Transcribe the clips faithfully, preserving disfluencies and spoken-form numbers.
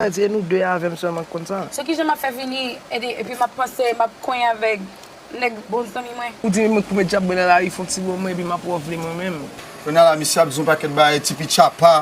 Sa di, e nou de avè m sèlman k konn sa. So kijan m ap fè vini, ede, epi m ap panse, m ap konyen avèk nèg bon zanmi mwen? Ou di mwen koupe djab mwen nan lari, fè yon ti bon mwen, epi m ap wè w vle mwen menm. Kounye a la, misye ap di yon pakèt bagay, tipi tchapa,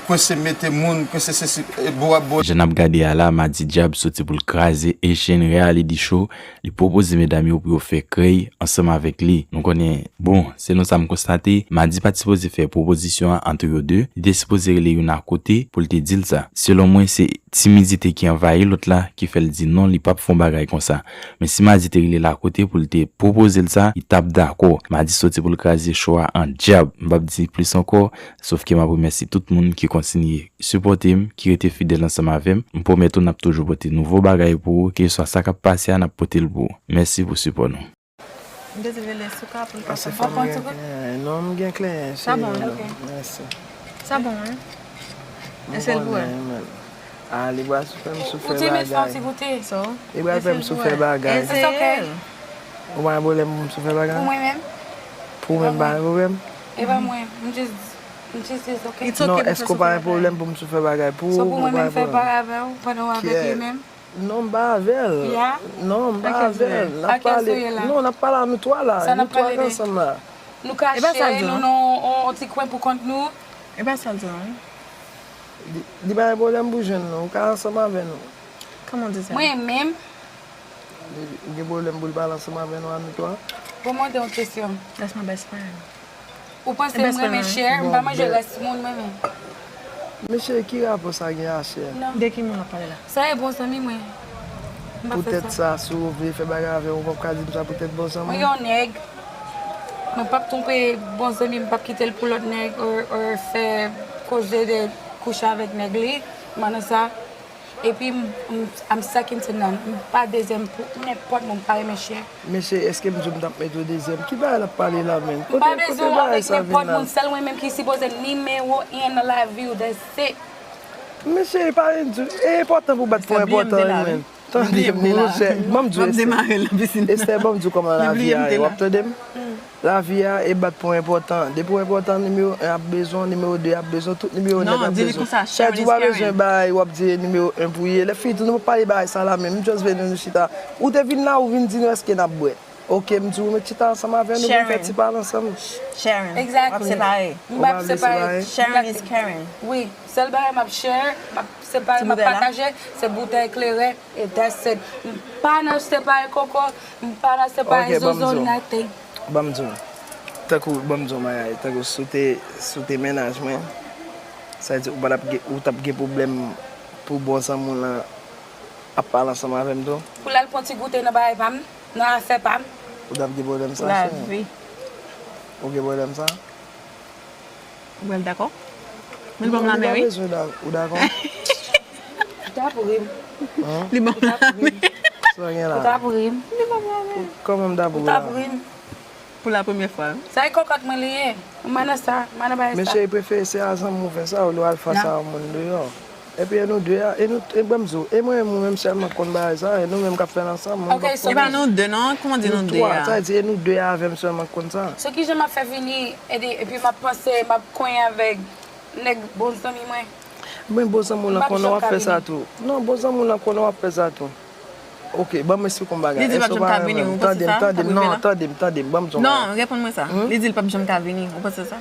kwense mete moun, kwense sesi, e, bo ap bo. Jan n ap gade a la, Madi Dyab soti pou l kraze Asian Reality Show. Li pwopoze medam yo pou yo fè krèy ansanm avèk li. Nou konnen, bon, selon sa m konstate, Madi pa t sipoze fè pwopozisyon an ant yo de. Li te sipoze rele youn akote pou l te di l sa. Selon mwen, se timidite ki anvayi lòt la ki fè l di non, li p ap fè yon bagay konsa. Men si Madi te rele l akote pou l te pwopoze l sa, li t ap dakò. Madi soti pou l kraze cho a an dyab. M p ap di plis ankò, sof ke m ap remèsye tout moun ki kontinye sipòte m, ki rete fidèl ansanm avè m. M pwomèt ou n ap toujou pote nouvo bagay pou ou, keseswa sa k ap pase a, n ap pote l pou ou. Mèsi pou sipò nou. M te di l rele Souka pou l ka... Ase fè m gen kleren. Non, m gen kleren, cheri. Sa bon, wi. Mèsi. Sa bon, wi. E se l pou wè. A, li pral fè m soufè bagay. Ou te met fè yon ti goute. So, li pral fè m soufè bagay. It's okay. Ou pa gen pwoblèm pou m soufè bagay? Pou mwen menm. Pou mwen, pa gen pwoblèm. E pa mwen. M just, m just, it's okay. Non, èske w pa gen pwoblèm pou m soufè bagay pou ou? So pou mwen menm fè bagay avè w pandan w avèk li menm? Non, m pa avè l. Non, m pa avè l. N ap pale. Non, n ap pale a nou twa la. Nou twa k ansanm la. Nou kache, nou nan yon ti kwen pou kont nou. E pa sa l di non. Li, li pa gen pwoblèm pou jwenn nou. Ou ka ansanm avè nou. Kòman w di sa? Mwen menm. Li, li gen pwoblèm pou l pale ansanm avè nou a nou twa? Bon, mande yon kesyon. That's my best friend. Ou panse m renmen chè? M pa manje rès moun mwen menm. Men cheri, ki rapò sa gen a chè? De ki moun w ap pale la? Sa e bon zanmi mwen. M pa fè sa. Poutèt sa, si w vle fè bagay avè l, ou p ap ka di m sa poutèt bon zanmi w? Mwen gen yon nèg. Mwen p ap twonpe bon zanmi m, m p ap kite l pou lòt nèg, or, or fè koze de kouche avèk nèg li. M pa nan sa. Epi m, m, I'm second to none. M pa dezyèm pou nenpòt moun, m pa renmen chè. Mesye, èske m di w m t ap mete w dezyèm? Ki bagay l ap pale la menm? Kote, kote bagay sa vin la? M pa bezwen avèk nenpòt moun, sèl mwen menm ki sipoze nimewo en nan lavi w, that's it. Mesye, e pa vin di w, e enpòtan pou bat pou enpòtan, wi, menm. Tande, monchè, ban m di w, Esther, ban m di w kòman lavi a ye, w ap tande m? Lavi a, e bat pou enpòtan. Depi w enpòtan, nimewo en ap bezwen w, nimewo de ap bezwen w, tout nimewo nèg ap bezwen w. Sa di w pa bezwen bay, w ap di nimewo en pou ye. Lè fini tou, nou pa pale bagay sa la menm. M just vle nou chita. Ou te vin la, ou vin di nou èske n ap bwè. Oke, m di w met chita ansanm avè nou, vin fè ti pale ansanm. Sharing. Exactly. W ap separe. M p ap separe. Sharing is caring. Wi, sèl bagay m ap share, m ap separe, m ap pataje, se boutèy kleren. E that's it. M pa nan separe koko, m pa nan separe zozo, nothing. Ban m di w. Tankou, ban m di w bagay, tankou si w te, si w te mennaj mwen, sa vle di ou pa t ap gen, ou t ap gen pwoblèm pou bon zanmi w lan ap pale ansanm avè m tou? Pou l al pran ti goute nan bagay pa m, nan afè pa m. Ou t ap gen pwoblèm sa, cheri? Pou lavi. Ou gen pwoblèm sa? Ou pral dakò? Men l ban m lamen, wi. Non, li pa bezwen dakò. Ou dakò? Ou t ap ri m. Li ban m lamen. Sa gen la? Ou t ap ri m. Li ban m lamen. Kòman m t ap ri la? Ou t ap ri m. Pou la premyè fwa. Sa e kòkòt mwen li ye. M pa nan sa, m pa nan bagay sa. Men cheri, prefere se a zanmi w fè sa, olye w al fas a yon moun deyò. Epi e nou de a, e nou, e ban m di w, e mwen menm ou menm sèlman k konn bagay sa, e nou menm k ap fè l ansanm, nou p ap konn. E pa nou de non, kòman di nou de a? Sa vle di e nou de a avè m sèlman k konn sa. So kijan m ap fè vini, ede, epi m ap panse, m ap konyen avèk nèg bon zanmi mwen? Men bon zanmi w lan konnen w ap fè sa tou. Non, bon zanmi w lan konnen w ap fè sa tou. Oke, ban m esplike w yon bagay. Li di l p ap janm ka vini, ou panse sa? Tande m, tande m, non, tande m, tande m, ban m di w yon bagay. Non, reponn mwen sa. Li di l p ap janm ka vini, ou panse sa?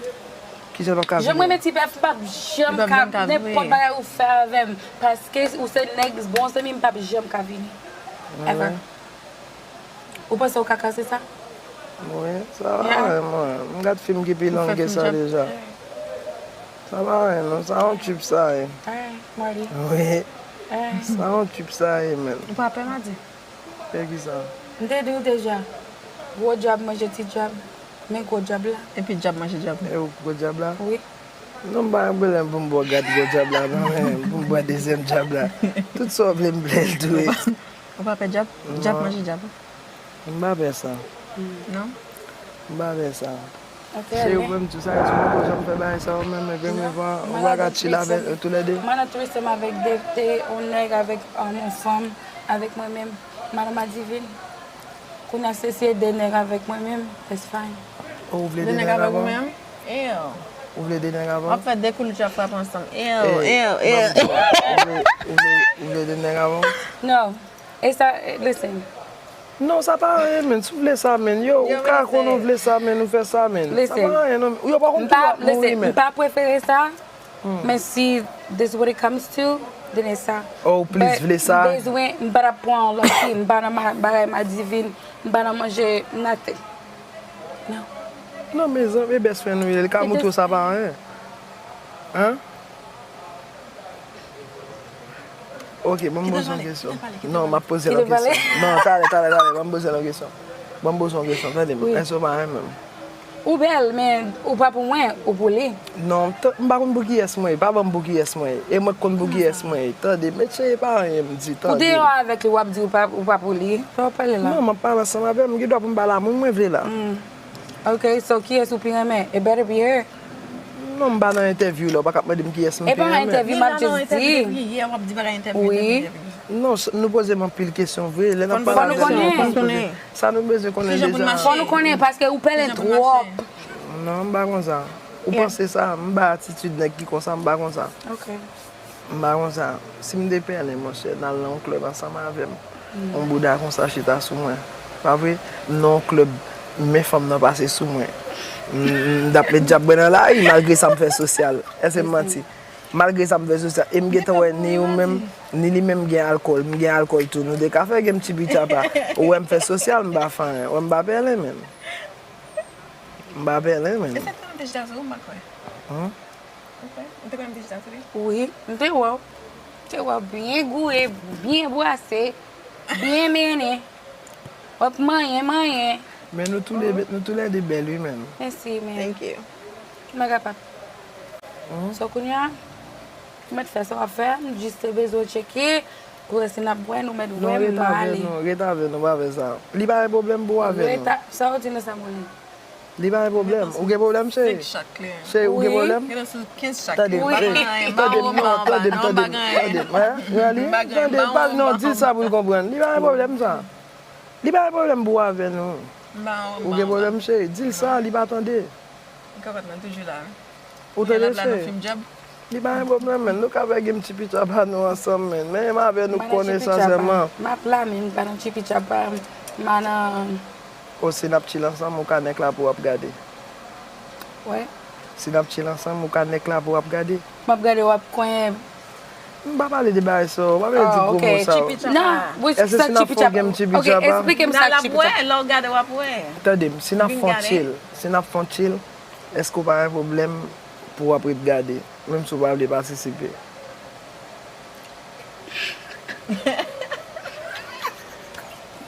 Kijan l p ap ka vini? Jan m renmen Ti Bèf, m p ap janm ka, nenpòt bagay ou fè avè m, paske ou se nèg bon zanmi m, m p ap janm ka vini. Ever. Ou panse ou ka kraze sa? Wi, sa va, mwen. M gad fim ki pi long ke sa deja. Sa pa anyen non, sa yon trip sa ye. Alright, Marty. Wi. Sa yon trip sa ye, menn. Ou pa pè, Madi? Pè kisa? M te di w deja. Gwo djab manje ti djab, men gwo djab la. Epi djab manje djab. E ou gwo djab la? Wi. Non, m pa gen pwoblèm pou m bwè gad gwo djab la, non, men pou m bwè dezyèm djab la. Tout sa w vle m vle l tou wi. Ou pa pè djab? Djab manje djab. M pa pè sa. Non? M pa pè sa. Cheri, ou pè m di w sa, ou poko janm fè bagay sa ou menm, men premye fwa, ou pa ka chill avè toulède? Mwen nan threesome avèk de, de, yon nèg avèk, um, yon fanm, avèk mwen menm, Madam Adivin. Kounye a se, se de nèg avèk mwen menm, that's fine. Oh, ou vle de nèg avèk ou menm? Ew. Ou vle de nèg avè w? W ap fè de koulcha frape ansanm. Ew, ew, ew. Ou vle, ou vle, ou vle de nèg avè w? No. E sa, listen. Non, sa pa anyen, men. Si w vle sa, men. Yo, ou ka konn ou vle sa, men. Ou fè sa, men. Sa pa anyen, non. Yo pa konn ki w ap mouri, men. M pa prefere sa, men si this is what it comes to, then it's sa. Oh, ou plis vle sa? M bezwen, m pa t ap pran lòt fi, m pa nan bagay madivin, m pa nan manje, nothing. Non, mezanmi, e best friend ou ye, li ka moutre w sa pa anyen. Hein? Ok, ban m poze yon kesyon. Non, m ap poze l yon kesyon. Non, talè, talè, talè, ban m poze l yon kesyon. Ban m poze yon kesyon, tande m. Èske w pa renmen m? Ou bèl, men ou pa pou mwen, ou pou li. Non, m pa konn pou kiyès mwen ye, pa ban m pou kiyès mwen ye. E mwen k konn pou kiyès mwen ye. Tande, met cheri pa anyen m di, tande. Ou deyò avèk li, w ap di ou pa pou li. Sa w ap pale la? Non, m ap pale ansanm avè l, m gen dwa pou m pale a moun mwen vle la. Ok, so kiyès ou pi renmen? It better be her. Non, m pa nan entèvyou la, ou pa ka ap mande m kiyès m pi renmen. E pa nan entèvyou, m ap just di. Wi. Non, nou poze m anpil kesyon vre, lè n ap pale avè nou, sa nou bezwen konnen deja. Fò nou konnen, paske ou pèlen twòp. Non, m pa konsa. Ou panse sa, m pa atitid nèg ki konsa, m pa konsa. M pa konsa. Si m te pèlen, monchè, n al nan yon klèb ansanm avè m. Yon bouda konsa chita sou mwen. Pa vre? M nan yon klèb, men fanm nan pase sou mwen. M, m t ap met djab mwen nan lari, malgre sa m fè sosyal. Èske m manti? Malgre sa m fè sosyal. E m gentan wè ni ou menm, ni li menm gen alkòl. M gen alkòl tou. Nou de ka fè gen m ti pitchapa. Ou wè m fè sosyal, m pa fè anyen. Ou wè m pa pèlen menm. M pa pèlen menm. E sa k te nan pich da sou ou, m pa kwè. Ou te konn pich da sou li? Wi, m te wè w. M te wè w byen goure, byen bwase, byen mennen. W ap manyen, manyen. Men nou toulede, nou toulede bèl wi menm. Mèsi men. Thank you. Mwen kapab. So kounye a, ou mèt fè sa w ap fè a, m jis te bezwen w tcheke pou wè si n ap wè, nou mèt wè m ale. Non, ret avè nou, ret avè nou, pa fè sa. Li pa gen pwoblèm pou w avè nou. Sa w di nan sa mwen li? Li pa gen pwoblèm. Ou gen pwoblèm, cheri? Cheri, ou gen pwoblèm? Tande m, tande m, non, tande m, tande m, tande m. Tande, pale non, di l sa pou l konprann. Li pa gen pwoblèm sa. Li pa gen pwoblèm pou w avè nou. Ou gen pwoblèm, cheri? Di l sa, li pa tande. Ou tande, cheri? Li pa gen pwoblèm, men. Nou ka fè gen m ti pitchapa nou ansanm, men. Men m avè nou konnen sanzèman. M ap la, men m pa nan ti pitchapa. M pa nan. O, si n ap chill ansanm, ou ka nèk la pou w ap gade. Wè. Si n ap chill ansanm, ou ka nèk la pou w ap gade. M ap gade w ap konyen. M pa pale de bagay sa yo, m pa vle di gwo mo sa yo. Non, wi, sa ti pitchapa. Èske si n ap fè w gen m ti pitchapa? Ok, eksplike m sa ti pitchapa. Lè w gade w ap wè. Tande m, si n ap fè w chill, si n ap fè w chill, èske w pa gen pwoblèm pou w ap ret gade? Menm si w pa vle patisipe.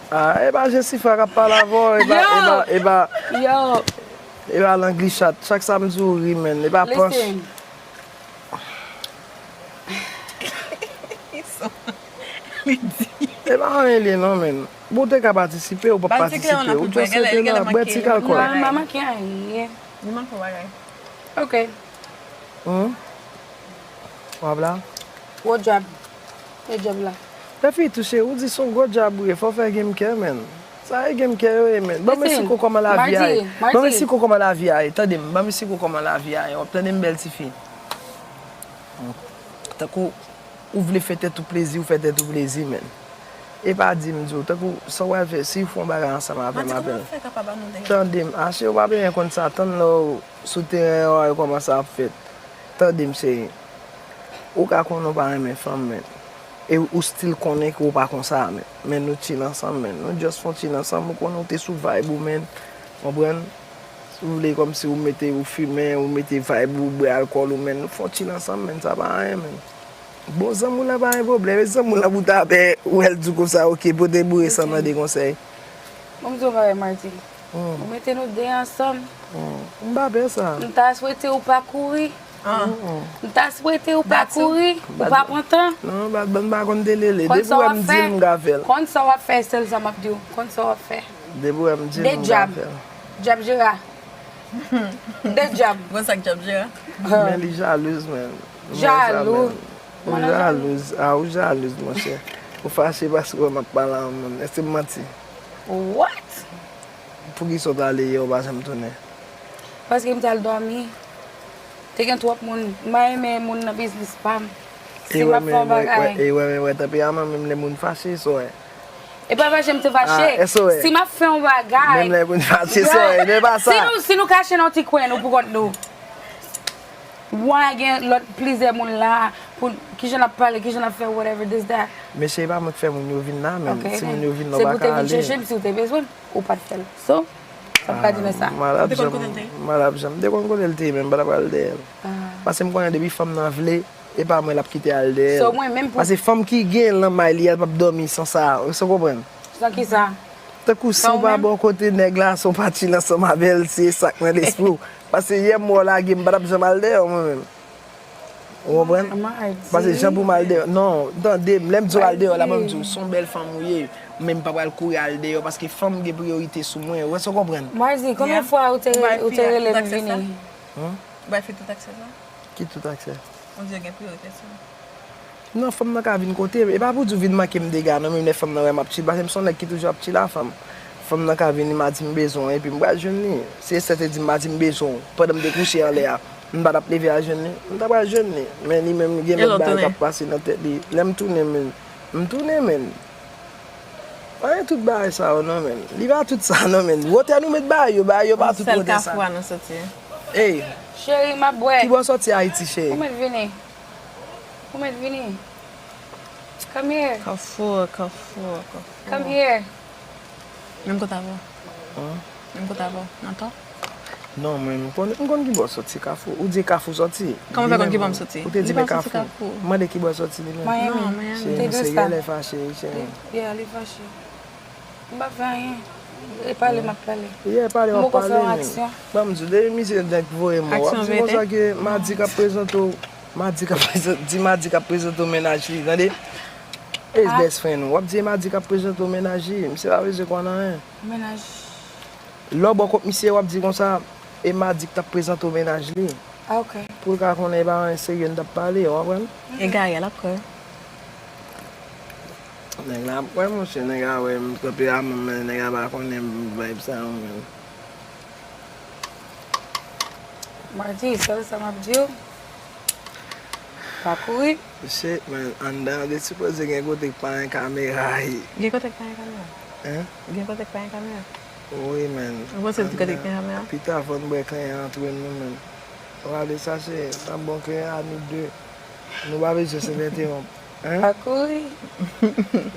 Ah, e pa Jessifa k ap pale avè w, e pa, e pa, e pa, e pa Langlichat. Chak sa m di w ri, menn. E pa panch. E pa anyen li ye non, menn. Bon, w te ka patisipe, ou p ap patisipe. Ou just rete la, bwè ti alkòl. Non, m pa manke anyen. Li manke yon bagay. Ok. Humm. W ap la? Gwo djab. E djab la. Lè fi touche, ou di se yon gwo djab ou ye, fò w fè gen m kè, menn. Sa e gen m kè yo ye, menn. Ban m esplike w kòman lavi a ye. Ban m esplike w kòman lavi a ye. Tande m, ban m esplike w kòman lavi a ye. W ap tande m, bèl tifi? Tankou ou vle fè tèt ou plezi, ou fè tèt ou plezi, menn. E pa di m di w, tankou sa w pral fè, si w fè yon bagay ansanm avè m, avè l. Tande m, a cheri, w pa bezwen konn sa, tann lè w sou teren an, yo kòmanse ap fèt. Tande m, cheri. Ou ka konnen w pa renmen fanm, menn. E ou still konnen ke w pa konsa, menn. Men nou chill ansanm, menn. Nou just fè yon chill ansanm, ou konnen w te sou vibe ou, menn. Konprann? Si w vle kòmsi ou mete, ou fimen, ou mete vibe ou, bwè alkòl ou, menn. Nou fè yon chill ansanm, menn. Sa pa anyen, menn. Bon, zanmi w la pa gen pwoblèm. E zanmi w la pou w ta pè, ou wè l di w konsa, ok, pote boure san mande konsèy. Ban m di w yon bagay, Marty. Ou mete nou de ansanm. M pa pè sa. M ta swete ou pa kouri. M ta swete ou pa kouri, ou pa pran tan. Non, bad, bad, m pa konn delele. Depi w wè m di l, m ka fè l. Konn sa w ap fè, sèl sa m ap di w. Konn sa w ap fè. Depi w wè m di l, m ka fè l. Djab Jera. De djab. Bon, sa k djab Jera? Men li jalouz, menn. Jalou. Ou jalouz. Ah, ou jalouz, monchè. Ou fache paske w wè m ap pale a yon moun. Èske m manti? What? Poukisa w t ale yè, ou pa janm tounen? Paske m t al dòmi. Te gen twòp moun. M pa renmen moun nan biznis pa m. Si m ap fè yon bagay. E wè, men wè, tanperaman, menm lè moun fache, so wè. E pa fache m te fache. Si m ap fè yon bagay. Menm lè moun fache, so wè. Men pa sa. Si nou kache nan yon ti kwen, nou pou kont nou. Wè, gen lòt plizyè moun la, pou kijan n ap pale, kijan n ap fè whatever, this, that. Mesye, e pa mwen k fè moun yo vin la, menm. Si moun yo vin la, w pa ka ale. Se pou te vin chèche m, si w te bezwen m, ou pa t fè l. So, sa m ka di nan sa. M pa t ap janm, m pa t ap janm. M te konn konnen l te ye, men m pa t ap al dèyè l. Paske m konnen depi fanm nan vle, e pa mwen l ap kite al dèyè l. Paske fanm ki gen l nan may li a, l p ap dòmi san sa. Èske w konprann? San kisa? Tankou si w pa bò kote nèg la, se yon pati l ansanm avè l, se sa k nan lespri w. Paske yè m wè w lage m, m pa t ap janm al dèyè w mwen menm. Ou konprann? Paske jan pou m al dèyè w. Non, tande m, lè m di w al dèyè w la, ban m di w, se yon bèl fanm ou ye. Men m pa pral kouri al dèyè w paske fanm gen priyorite sou mwen. Ou wè sa w konprann? Mardi, konbyen fwa ou te rele m vini? Ou bay fi tout aksè sa? Ki tout aksè? Ou di yo gen priyorite sou ou. Non, fanm nan ka vin kote m. E pa pou di w vin manke m dega non, menm lè fanm nan wè m ap chill, paske m se yon nèg ki toujou ap chill a fanm. Fanm nan ka vin, li ma di m bezwen w, epi m pral jwenn li. Si Esther te di m ma di m bezwen w, pandan m te kouche anlè a, m pa t ap leve al jwenn li? M ta pral jwenn li. Men li menm, gen lòt bagay k ap pase nan tèt li. Lè m tounen, menm, m tounen, menm. Pa gen tout bagay sa yo non, menm. Li pa tout sa non, menm. Wotè nou met bagay yo, bagay yo pa tout wotè sa. Yon sèl kafou a nou soti. Ey! Cheri, m ap bwè. Kibò w soti Ayiti, cheri? Ou mèt vini. Ou mèt vini. Come here. Kafou, kafou, kafou. Come here. Menm kote avè w. Menm kote avè w. Nan tò? Non, mwen, m konn, m konn kibò w soti, Kafou. Ou di Kafou w soti. Kòman w fè konn kibò m soti? Ou te di men Kafou. M mande kibò w soti li menm. Miami. Cheri, misye genlè fache wi, cheri. Yeah, li fache. M pa fè anyen. E pale m ap pale. Yeah, pale w ap pale men. Ban m di w, depi misye nèk voye m, w ap di konsa ke Madi k ap prezante w, Madi k ap prezante, di Madi k ap prezante w mennaj li, tande? E best friend ou, w ap di e Madi k ap prezante w mennaj li, misye pa bezwen konn anyen. Mennaj. Lè w bò kot misye, w ap di konsa, e Madi k t ap prezante w mennaj li. Ah, ok. Pou l ka konnen e pa anyen serye n t ap pale, w konprann? Egare l ap kwè. Nèg la ap kwè monchè, nèg la wè m kanpe a men, men nèg la pa konnen vibe sa yo menm. Mwen di, sèl sa m ap di w, pa kouri. Shit man, anndan an te sipoze gen kote k pa gen kamera wi. Gen kote k pa gen kamera? Hein? Gen kote k pa gen kamera? Wi man. Ou panse l di kote k gen kamera? Pita fò n bwè klenyen antre nou man. Rale sa se, n ap bon klenyen a nou de. Nou pa bezwen senk entewonp. Hein? Pa kouri.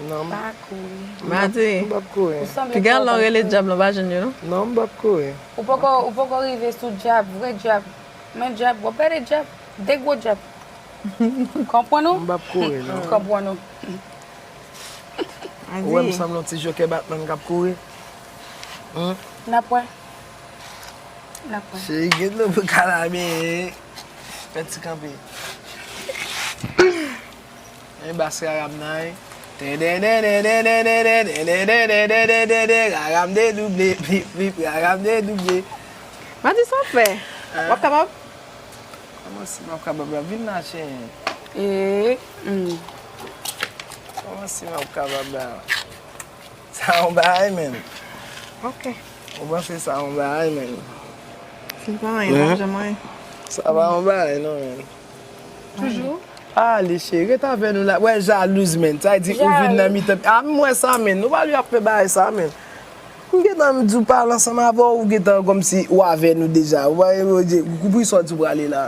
Non. Pa kouri. Madi. M p ap kouri. Piga lè w rele dyab lan w pa jwenn yo non. Non, m p ap kouri. Ou poko, ou poko rive sou dyab, vrè dyab. Men dyab, w ap gade dyab, de gwo dyab. Konprann ou? M p ap kouri non. Konprann ou. Ou wè m sanble yon ti jokè Batman k ap kouri? Humm. N ap wè. N ap wè. Cheri, gen dlo pou kalabe. Fè ti kanpe. Men bas rara m nan wi. Tendendendendendendendendendendendendendendendenden, rara m dedouble, plip, plip, rara m dedouble. Madi, sa w ap fè? W ap kapab? Kòman si m ap kapab la? Vin la, cheri. Eeh. Kòman si m ap kapab la? Sa yon bagay, menn. Ok. Ou panse sa yon bagay, menn? Sa pa anyen, pa janm anyen. Sa pa yon bagay, non, menn. Toujou? Ale, cheri, ret avè nou la. Wè, jalouz, menn. Sa vle di ou vin nan mitan. A, m wè sa, menn. Nou pa dwe ap fè bagay sa, menn. M gentan di w pale ansanm avè w, ou gentan kòmsi ou avè nou deja. Ou pa gen, ou di, pou kisa w di w prale la?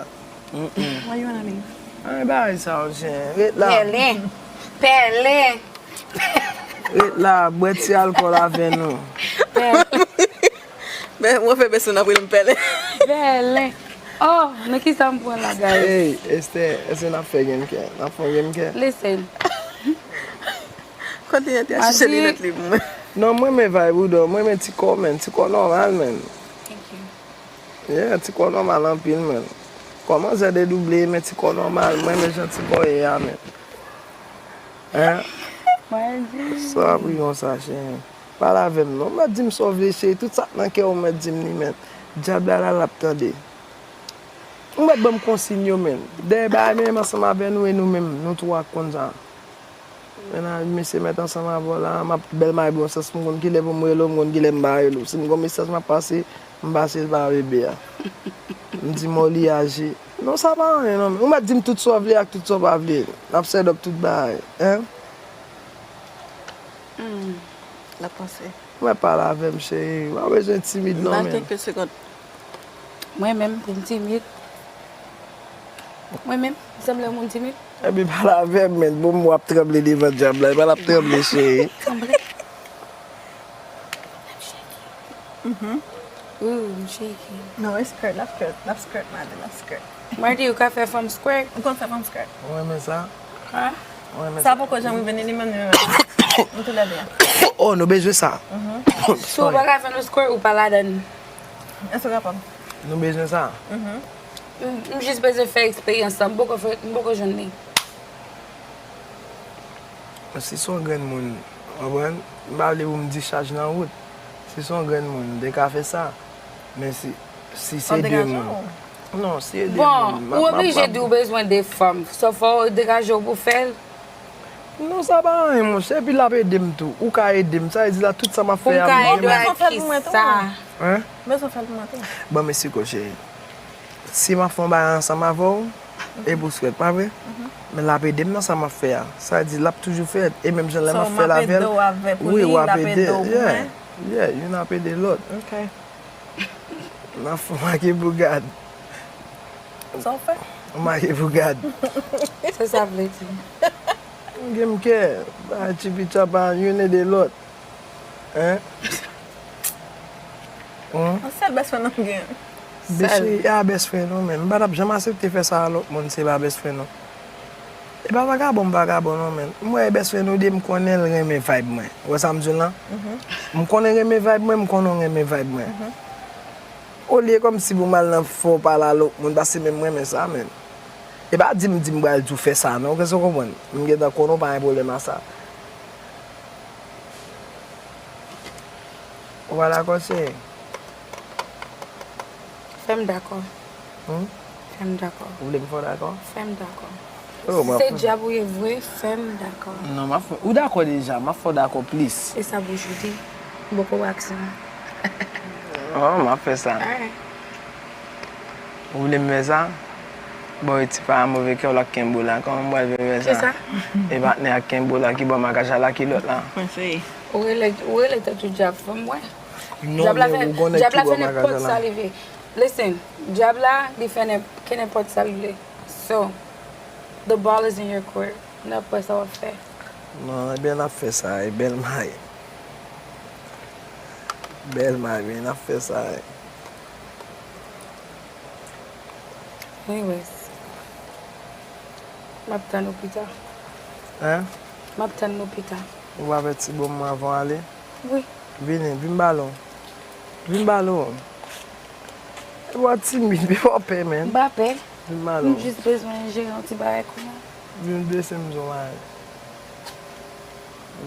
Why you wanna leave? Anyen bagay sa yo, chen. Ret la. Pèlen. Pèlen. Ret la, bwè ti alkòl avè nou. Pèlen. Men, mwen fè pèsonn ap rele m pèlen. Pèlen. Oh, nan kisa m pran la, guys? Ey, Esther, èske n ap fè game kè? N ap fè yon game kè? Listen. Kontinye te achiche linèt li pou mwen. Non, m renmen vibe ou, dò. M renmen ti kò w, menn. Ti kò nòmal, menn. Thank you. Yeah, ti kò nòmal anpil, menn. Kò manzè dedouble, men ti kò nòmal. M renmen jan ti kò ye a, menn. Hein? Sa w ap ri konsa, cheri? Pale avè m, non. M ap di m sa w vle, cheri. Tout sa k nan kè w, m ap di m li, menn. Dyab la la, l ap tande. Ou mèt ban m konsiy yo, menn. Dèyè bagay, menm ansanm avè nou e nou menm, nou twa k konn sa. Mennaj mesye mèt ansanm avè w la, m ap bèl may bon sans, m konn kilè pou m rele w, m konn kilè m pa rele w. Si m gon mesaj m ap pase, m pase l pa bebe a. M di mò li aji. Non, sa pa anyen non. Ou mèt di m tout sa w vle ak tout sa w pa vle. N ap sèdòp tout bagay. Hein? Hmm. L ap panse. Ou mèt pale avè m, cheri. Ou pa bezwen timid non, men. Ba kèk sekond. Mwen menm, pou m timid. Mwen menm, m sanble yon moun timid. Epi pale avè m, men. Bon, m w ap tranble devan dyab la. Epi l ap tranble, cheri. Tranble. Mhm. Ooh, m shaky. Non, e skirt, l ap skirt, l ap skirt, madi, l ap skirt. Mardi, ou ka fè fanm squirt? Ou konn fè fanm squirt? Ou renmen sa? Hein? Ou renmen sa? Sa poko janm rive ni li menm, ni mwen menm. Nou tou lè de. Oh, nou bezwen sa. Mhm. Si w pa ka fè nou squirt, ou pa ladann. Èske w kapab? Nou bezwen sa. Mhm. M, m jis bezwen fè eksperyans lan. M poko fè, m poko jwenn li. Si se yon grenn moun, w konprann? M pa vle pou m dichaj nan wout. Si se yon grenn moun, m te ka fè sa. Men si, si se de moun. Non, si e de moun, m ap, m ap, m ap. Bon, ou oblije di w bezwen de fanm. So, fò w degaje w pou fè l. Non, sa pa anyen, monchè. Epi l ap ede m tou. Ou ka ede m. Sa vle di la, tout sa m ap fè a, m menm. Ou ka ede w ak kisa? Hein? Bezwen fè l pou mwen tou. Bon, mèsi, kochè. Si m ap fè yon bagay ansanm avè w, e pou swèt, pa vre? Mhm. Men l ap ede m nan sa m ap fè a. Sa vle di, l ap toujou fè l. E menm jan lè m ap fè l avè l, wi, w ap ede. Yeah, yeah, youn ap ede lòt. Ok. N ap fè make bougad. Sa w fè? Make bougad. Se sa vle di. M gen m kè. Ba tipi tchapa, youn ede lòt. Hein? Hmm? Yon sèl best friend nou gen. Sèl. Best, e a best friend nou, men. M pa t ap janm aksepte fè sa a lòt moun, se pa best friend nou. E pa vagabon, m vagabon non, men. M wè best friend ou de, m konnen l renmen vibe mwen. Ou wè sa m di w lan? Mhm. M konnen renmen vibe mwen, m konnen w renmen vibe mwen. Mhm. Olye kòmsi pou m al nan fè w pale a lòt moun, paske men m renmen sa, men. E pa di m, di m pral di w fè sa, non, ou konprann? M gentan konnen w pa gen pwoblèm a sa. Ou pa dakò, cheri? Fè m dakò. Hmm? Fè m dakò. Ou vle m fè w dakò? Fè m dakò. Oh, si se dyab ou ye vre, fè m dakò. Non, m ap fè, ou dakò deja, m ap fè w dakò plis. E sa bouch ou di? M poko wè aksyon an. Oh, m ap fè sa. Alright. Ou vle m fè sa? Bon, e tipa a move kè w la k kenbe w la. Kòman m pral fè fè sa? Kisa? E patnè a k kenbe w la ki bò magaja la ki lòt la? Mwen seye. Ou rele, ou rele tèt ou dyab, fè m wè. Non, men ou konnen ki bò magaja la. Dyab la fè nenpòt sa li vle. Listen, dyab la, li fè nen-, ke nenpòt sa l vle. So, the ball is in your court. N ap wè sa w ap fè. Non, ebyen n ap fè sa, e bèl may. Bèl may, wi, n ap fè sa, wi. Anyways, m ap tann ou pita. Hein? M ap tann nou pita. Ou pa fè ti bonm mwen avan w ale? Wi. Vini, vin ballon. Vin ballon. Epa w timid, epa w pè, men. M pa pè. Vin ballon. M jis bezwen jere yon ti bagay kounye a. Vin blese m zon bagay.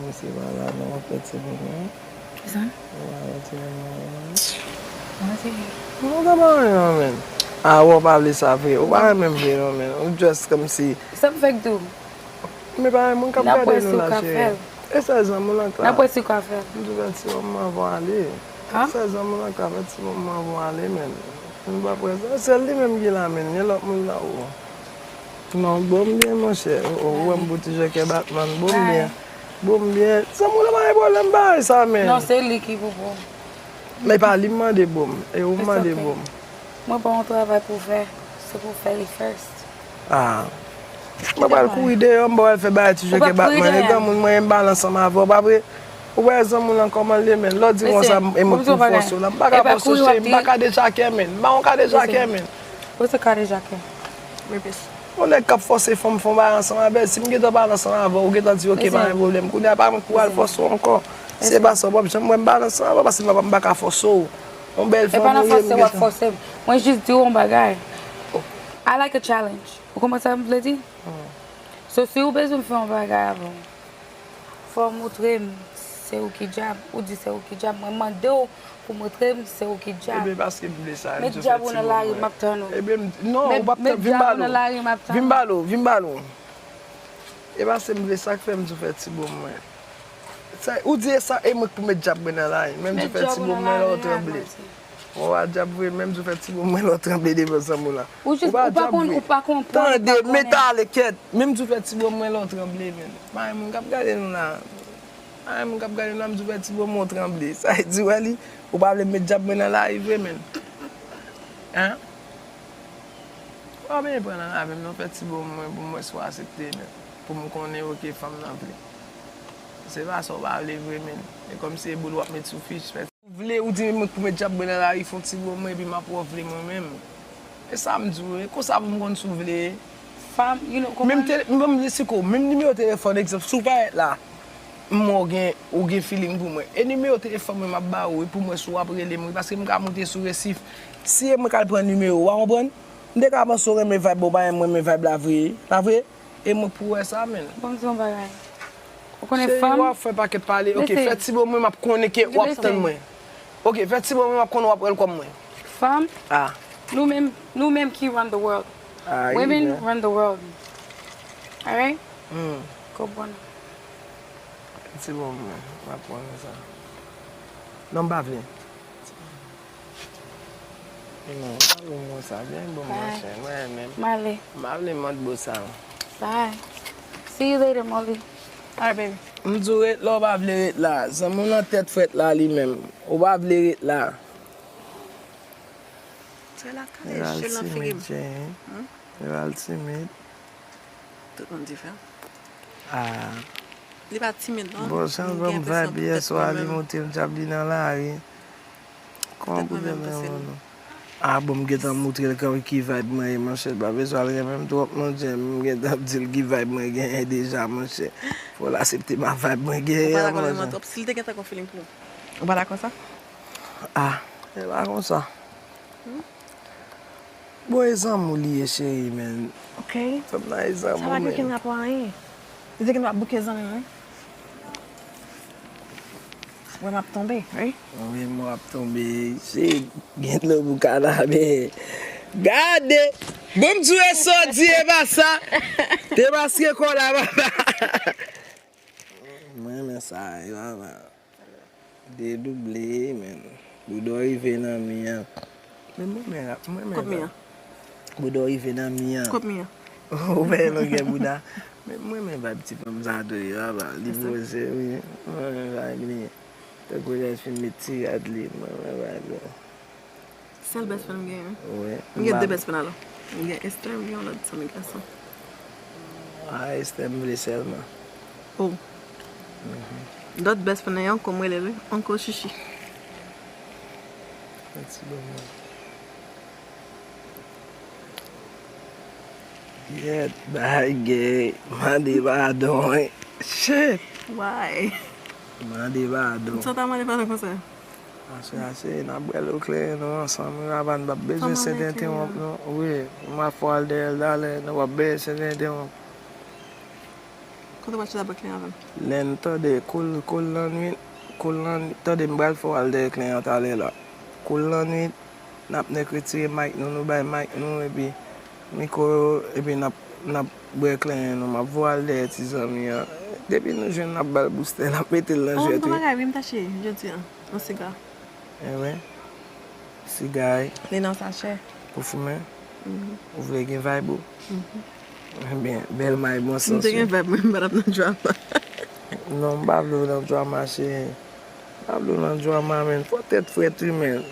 Mesye pa la non, fè ti bonm nan. Kisa? Ou pa wè ti bonm nan, non? Mwen se. Non, sa pa anyen non, men. A, wè w pa vle sa vre. Ou pa renmen m vre non, men. Ou just kòmsi. Sa m fèk di w? Men pa mwen k ap gade nou la, cheri. E sèl zanmi w lan k la. N ap wè si w ka fè l. M tou fè ti bonm mwen avan w ale. E sèl zanmi w lan k la, fè ti bonm mwen avan w ale, men. M p ap wè sa. Sèl li menm ki la, men. Gen lòt moun la, o. Non, bonm byen, monchè. O, o, ou wè m pou ti jòkè Batman. Bonm byen. Bonm byen. Zanmi w lan pa gen pwoblèm bagay sa, men. Non, se li ki pou bonm. Men pa li m mande bonm. E ou m mande bonm. Mwen pa yon travay pou fè. Se pou fè li first. Ah. Mwen pral kouri deyò, m pa pral fè bagay ti jòkè Batman. E granmoun mwen, m pale ansanm avè w, pa vre? Ou wè zanmi w lan kòman l ye, men. Lè w di konsa, e mwen k pou fòse w la. M pa ka fòse w, cheri, m pa kadejakè, men. M pa yon kadejakè, men. Ou se kadejakè. Yon nèg k ap fòse fanm fè yon bagay ansanm avè l, si m gentan pale ansanm avè w, ou gentan di, "Ok, pa gen pwoblèm." Kounye a, pa mwen k pou al fòse w ankò. Si se pa sa, w p ap janm wè m pale ansanm avè w, paske m pa, m pa ka fòse w. Yon bèl fanm ou ye, m gentan. E pa nan fòse w ap fòse m. Mwen jis di w yon bagay. I like a challenge. Ou konprann sa m vle di? So, si w bezwen m fè yon bagay avè w, fò w montre m se ou ki dyab. Ou di se ou ki dyab. Mwen mande w pou montre m se ou ki dyab. Ebyen, paske m vle sa, m di w fè ti bonm mwen. Met dyab ou nan lari, m ap tann ou. Ebyen, m, non, ou p ap tann, vin ballon. Vin ballon, vin ballon. E pa se m vle, sa k fè m di w fè ti bòm mwen. Sa, ou di e sa, e mwen k pou met djab mwen nan lari. Menm di w fè ti bòm mwen lè w tranble. Mwen wa djab vre, menm di w fè ti bòm mwen lè w tranble devan zanmi w la. Ou jis, ou pa konn, ou pa konprann, ou pa konnen. Tande, met ale kèt. Menm di w fè ti bòm mwen lè w tranble, men. Bay moun k ap gade nou la. Ay, moun k ap gade m la, m di w fè ti bòm mwen w tranble. Sa vle di, wè li, ou pa vle m met djab mwen nan lari vre, menn. Hein? Ou pa bezwen pran nan lavi m non, fè ti bòm mwen pou m wè si w aksepte, menn. Pou m konnen, oke, fanm nan vle. Se pa sa w pa vle vre, menn. E kòmsi e boul w ap met sou fich, fè. Ou vle, ou di mwen pou met djab mwen nan lari, fè yon ti bòm mwen, epi m ap wè w vle mwen menm. E sa m di w, e konsa pou m konn si w vle. Fanm, you know, kòman. Menm tele-, menm, esiko, menm nimewo telefòn, egzanp, si w parèt la, m wè w gen, ou gen feeling pou mwen. E nimewo telefòn mwen m ap ba ou, e pou mwen si w ap rele m, wi, paske m ka moute sou resif. Si e mwen k al pran nimewo w, w a konprann? M te ka panse w renmen vibe, ou pa renmen vibe la vre, pa vre? E mwen pou wè sa, menn. Bon, m di yon bagay. Ou konnen fanm. Cheri, w ap fè pakèt pale. Ok, fè ti bòm mwen, m ap konnen ke w ap tann mwen. Ok, fè ti bòm mwen, m ap konnen w ap pran kòb mwen. Fanm. Ah. Nou menm, nou menm ki run the world. Women run the world. Alright? Hmm. Konprann. Ti bòm mwen, m ap konnen sa. Non, m pa vle. Non, pa vle m konsa. Byen bon, monchè. Mwen menm. M ale. M pa vle mòd bo sa. Bye. See you later, Molly. Alright, baby. M di w ret la, ou pa vle ret la. Zanmi w nan tèt frèt la li menm. Ou pa vle ret la. Se lakay, jel nan figi m. Li pral timid. Tout moun diferan. Ah. Li pa timid non. Bon, jan l ban m vibe yè swa, li montre m djab li nan lari. Kòman pou tèt mwen menm, non? Ah, bon, m gentan montre l ki vibe mwen ye, monchè, l pa bezwen al renmen m twòp non, Jen. M gentan di l ki vibe mwen genyen deja, monchè. Fò l aksepte ma vibe mwen genyen an, monchè. Ou pa dakò menm twòp. Si l te gentan gon feeling pou ou, ou pa dakò sa? Ah, se pa konsa. Hmm? Bon, e zanmi w li ye, cheri, men. Ok. Fanm nan e zanmi w, men. Sa pa gen okenn rapò anyen. Li te gentan ap bouke zanmi m, wi. Wè m ap tonbe, wi. Wi, m ap tonbe. Se gen dlo pou kanabe. Gade! Bon, m di w e sa w di, e pa sa. Te maske kò la, papa. Mwen renmen sa, e papa. Dedouble, men. Bouda w rive nan mi an. Men mwen renmen rap, mwen renmen vibe. Kot mi an? Bouda w rive nan mi an. Kot mi an? Ou fè longè bouda. Men mwen renmen vibe ti fanm sa tou, yo, apa. Li poze, wi. Mwen renmen vibe li. Tankou lè l fin met ti rad li, mwen renmen vibe li. Sèl best friend m genyen, wi. Wi. M gen de best friend alò. M gen Esther, m gen yon lòt zanmi gason. Ah, Esther m vle sèlman. Oh. Mhm. Lòt best friend nan, yon kon m rele l, wi. Uncle Chichi. Mèsi bonbon. Yèt, bagay, mande padon, wi. Shit. Why? Mande padon. M sot a mande padon konsa. Ase, ase, n ap bwè lo kleren nou ansanm, wi, papa, n p ap bezwen sent entewonp, non. Wi, m ap fè w al dèyè l talè, nou p ap bezwen sent entewonp. Kote w pral chita bwè kleren avè m? Lè n tande koul, koul lannwit, koul lannwit, tande m pral fè w al dèyè kleren an talè la. Koul lannwit, n ap nèk retire mic nou, nou bay mic nou, epi mikwo yo, epi n ap, n ap bwè kleren nou. M ap voye w al dèyè ti zanmi an. Depi nou jwenn, n ap ba l boustè, n ap mete l nan jwèt, wi. Oh, m gon bagay, wi, m ta cheri, jodi a. Yon siga. Enben, siga, wi. Li nan sachè. Pou fimen? Mhm. Ou vle gen vibe ou? Mhm. Enben, bèl may, bon sans, wi. M te gen vibe, mwen, m pa t ap nan drama. Non, m pa vle w nan drama, cheri. M pa vle w nan drama, menn. Fò tèt frèt, wi, menn.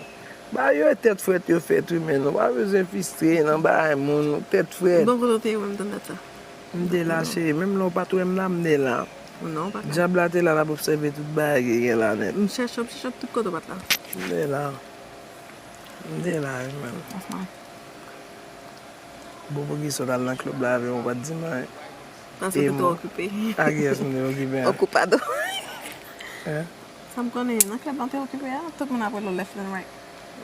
Bagay yo e tèt frèt yo fèt, wi, menn. Ou pa bezwen fristre nan bagay moun, tèt frèt. Bon, kote w te ye, wè m tann dat sa? M te la, cheri. Menm lè w pa t wè m la, m te la. Non, ou pa ka. Dyab la te la, l ap obsève tout bagay ki gen la nèt. M chèche w, m chèche w tout kote w pa t la. M te la. M te la, wi, menn. Asma. Bon, poukisa w t al nan klèb la avè m, ou pa t di m anyen? Paske w te twò okipe. A kiyès m te okipe a? Okupado. Hein? Sa m konnen, nan klèb la w te okipe a, tout moun ap rele w left and right.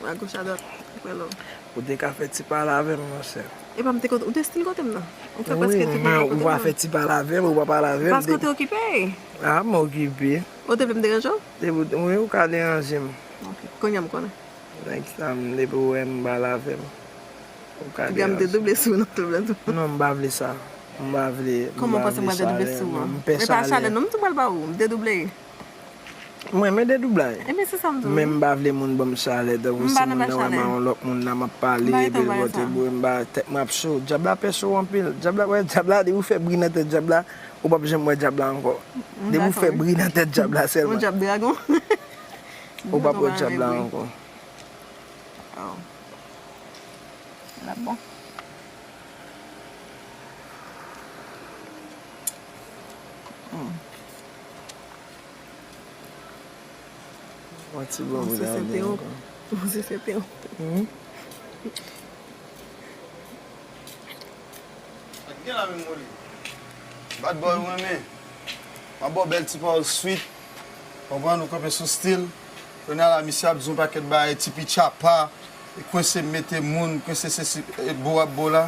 A goch a dwat, ap rele w. Ou te ka fè ti pale avè m, monchè. E pa m te kote, ou te still kote m nan. Ou fè prèske tout moun ap kote m nan. Wi, men ou pa fè ti pale avè m, ou pa pale avè m. Paske w te okipe. A, m okipe. Ou te vle m deranje w? Wi, ou ka deranje m. Ok, kounye a m konnen. Next time, depi w wè m, pale avè m. Ou ka deranje m. Piga m te double sou w nan klèb la tou. Non, m pa vle sa. M pa vle, m Kòman w pa panse m vle pral dedoube chalè, sou ou? non. M pè E pa chalè. Chalè, non, m tou pral ba ou, m dedouble. Mwen, mwen dedouble. Ebyen, se sa m di w. Men m pa vle moun ban m chalè, tankou M si pa nan moun bay nan wè m chalè. a yon lòt moun la, m ap pale, M pa epi retan l bay pote sa. bouye, m pa, tèt mwen ap cho. Dyab la pè cho anpil. Dyab la, wè, dyab la, depi w fè bri nan tèt dyab la, ou p ap janm wè dyab la ankò. M Depi w dakò, fè wi. bri nan tèt dyab la Yon sèlman. dyab dragon. Ou p ap wè dyab la ankò. Oh. L ap bon. Yon ti bon bouda byen ankò. Mwen se sete yon. Hmm? Sa k gen la menm Moli? Bad boy ou renmen. M ap ba w bèl ti pawòl sweet. Konprann, ou kanpe sou stil. Kounye a la, misye ap di yon pakèt bagay, tipi tchapa, e kwense mete moun, kwense sesi, e bo ap bo la.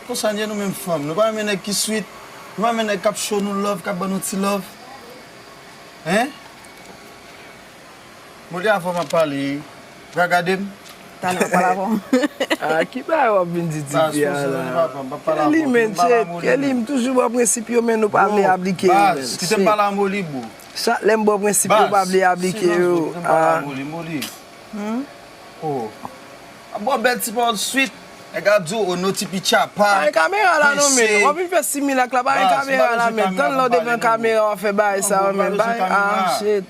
Konsa n ye nou menm fanm. Nou pa renmen nèg ki sweet. Nou pa renmen nèg k ap show nou love, k ap ban nou ti love. Hein? Moli, avan m ap pale, w ka gade m? Talè m ap pale avè w. Ah, ki bagay w ap vin di Baz, tifi a konsa nou la? pa pran, m ap pale avè Kelly, w. Men, M pale shit, a Moli, Kelly, men. M toujou pran prensip yo, men nou pa vle Bro, aplike yo, baz, men. Kite m pale a Moli, bro. Chak lè m pran prensip yo, pa vle aplike yo. Silans, bro, kite m pale a Moli, Moli. Oh. A bon, bèl ti pawòl sweet. Nèg ap di w, oh, no tipi tchapa. Bay kamera la non, men. W ap vin fè similak la, bay kamera la, men. Tann lè w devan kamera, w ap fè bagay sa yo, men. Bay, ah, shit.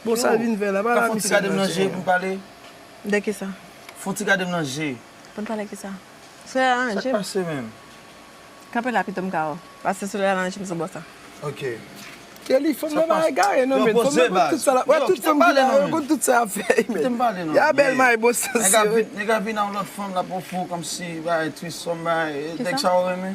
Bon, sa l vin fè la, pa la misye. Fon ti gade m nan je pou m pale. De ki sa? Fon ti gade m nan je. Pou n pale ki sa? Solèy la nan je m. Pase menm. Kanpe la pito m ka wè w. Pase solèy la nan je m sou bò sa. Ok. Kelly, fanm nan pa egare non, men. Fanm nan konn tout sa la. Wè, tout fanm ki la, yo konn tout sa y ap fè, men. Ya bèl may bon sans yo. Nèg ap vin a yon lòt fanm la pou fou kòmsi bagay tris fanm bagay. Nèg sa w renmen.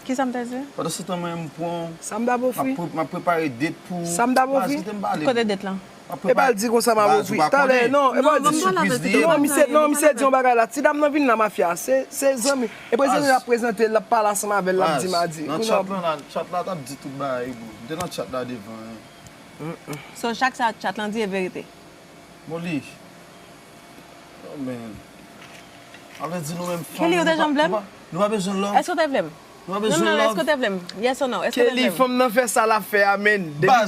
Kisa m te di? Pandan se tan mwen m pran. Sa m t ap ofri. M ap prepare det pou. Sa m t ap ofri. Kite m pale. Kote det lan? E pa l di konsa m ap ofri. Talè, non, e pa l di. Non, misye, non, misye di yon bagay la. Ti dam nan vin la, mafya. Se, se zanmi. E prezante l ap prezante, l ap pale ansanm avè l, l ap di m a di. Nan chat lan, nan chat la, t ap di tout bagay, bro. M te nan chat la devan. So, chak sa chat lan di e verite. Moli. Oh, man. Avle di nou menm fanm. Kelly, ou te janm vle m? Nou pa bezwen love. Èske w te vle m? Nou pa Non, bezwen non, èske love. W te vle m? Yes or no? Èske w te vle Kelly, m? Fanm nan fè sa l ap fè a, men. Baz,